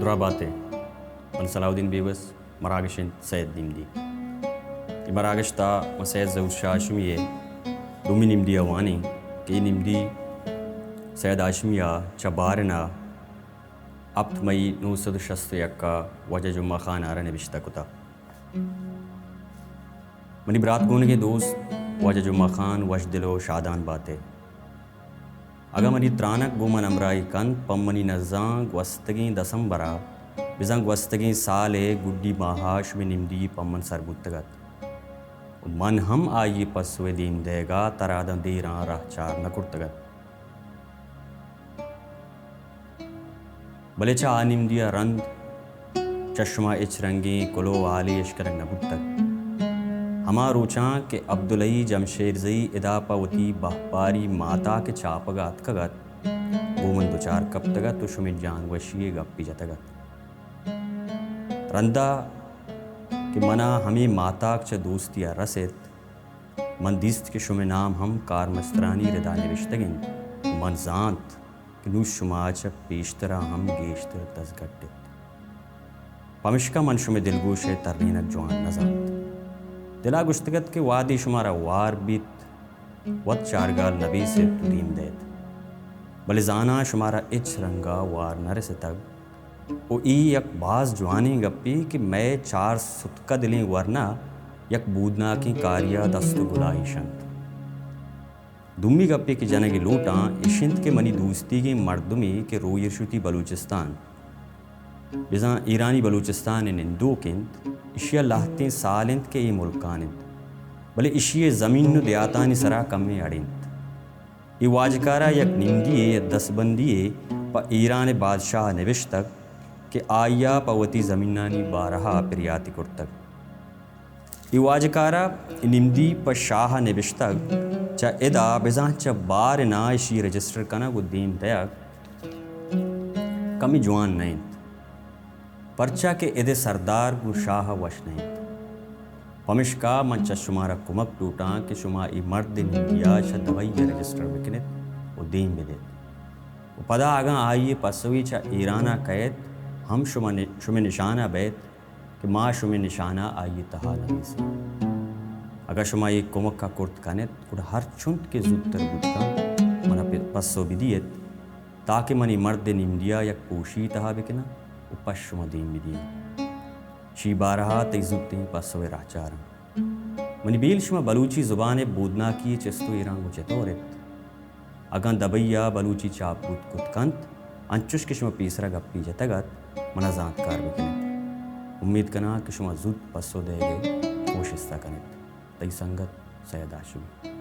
دراہ بات ئے۔ من صلاح الدین بیوس، مراگش انت سید نمدی۔ اے مراگش تہا من سید ظہور شاہ ہاشمی ءِ دومی نمدی ءَ وانیں کہ اے نمدی سید ہاشمی ءَ چہ بارن ءَ ہپت مئی نو سد ءُ شست ءُ یک ءَ واجہ جمعہ خان ءَ را نبشتہ کتہ۔ منی برات گونگیں دوست واجہ جمعہ خان وشدل ءُ شادان بات ئے۔ اگاں منی ترانگ گوں من ہمراہی کنت، پہ منی نزاں گوستگیں دسمبر ءَ، بزاں گوستگیں سال ءِ گڈی ماہ ءَ شمئے نمدی پہ من سر بوتگ ات ءُ من ہم آئی ءِ پسو ءِ دیم دئیگ ءَ ترا داں دیراں راہ چار نہ کرتگ ات۔ بلے چہ آ نمدی ءَ رند چہ شما ہچ رنگیں کلوہ ءُ ہالے اشکنگ نہ بوتگ۔ ہما روچاں کہ عبدالحئی جمشیرزئی ادا پہ وتی بہپاری ماتاک ءِ چاپگ ءَ اتکگ ات، گوں من دچار کپتگ ات ءُ شمئے جان وشی ءِ گپے جتگ ات۔ رندا کہ منا ہمے ماتاک چہ دوستی ءَ رست، من دیست کہ شمئے نام ہم کارمسترانی ردا نبشتگ انت۔ من زانت کہ نوں شما چہ پیشترا ہم گیشتر دزگٹ ات۔ پمشکا من شمئے دلگوش ءِ ترینگ جوان نہ زانت۔ دلا گوشتگ ات کہ وہدے شمارا وار بیت، وت چارگال نبیس ات ءُ دیم دئیت۔ بلے زاناں شمارا ہچ رنگا وار نہ رستگ۔ ءُ اے یک باز جوانیں گپے کہ مئے چار ستکہ دلیں ورنا یک بودناکیں کاریا دست ءُ گلائیش انت۔ دومی گپے کہ جنگ لوٹاں، ایش انت کہ منی دوستیگیں مردمے کہ روی شتی بلوچستان، بزاں ایرانی بلوچستان ءِ نندوک انت، ایشیا لہتیں سال انت کہ اے ملکان انت، بلے ایشی ءِ زمین ءُ دیہاتانی سرا کمیں اڑ انت۔ اے واجکارا یک نمدی یے یا دستبندی یے پہ ایران ءِ بادشاہ ءَ نبشتگ کہ آئیا پہ وتی زمینانی بارہا پریاتے کرتگ۔ اے واجکارا اے نمدی پہ شاہ ءَ نبشتگ، چہ ادا بزاں چہ بارنا ایشی رجسٹر کنگ ءُ دیم دئیگ کمے جوان نہ انت۔ پرچا کہ اد ءِ سردار گوں شاہ ءَ وش نہ انت۔ پمشکا من چہ شمارا کمک لوٹاں کہ شما اے مرد ءِ نمدیا چہ دبئی ءَ رجسٹر بکنیت ءُ دیم بدیت ءُ پدا اگاں آئی ءِ پسوے چہ ایران ءَ کئیت ہم شما نی-، شمئے نشان ءَ بئیت کہ ما شمئے نشان ءَ آئی ءِ تہا نبیسیں۔ اگاں شما اے کمک ءَ کرت کنیت، گڑا ہر چنت کہ زوتر بوت کنت، منا پ-، پسو بدیت۔ تاکہ من اے مرد ءِ نمدیا یک پوشی تہا بکناں ءُ پہ شما دیم بدیاں۔ شی بارہا تئی زوتیں پسو ءِ راہچاراں۔ منی بیل، شما بلوچی زبان ءِ بودناکی ءِ چست ءُ ایراں گوں چتور ات؟ اگاں دبئی ءَ بلوچی چاپ بوت کت کنت، انچش کہ شما پیسرا گپے جتگ ات، منا زانتکار بکنیت۔ امیت کناں کہ شما زوت پسو دئیگ ءِ کوشست ءَ کنیت۔ تئی سنگت سید ہاشمی۔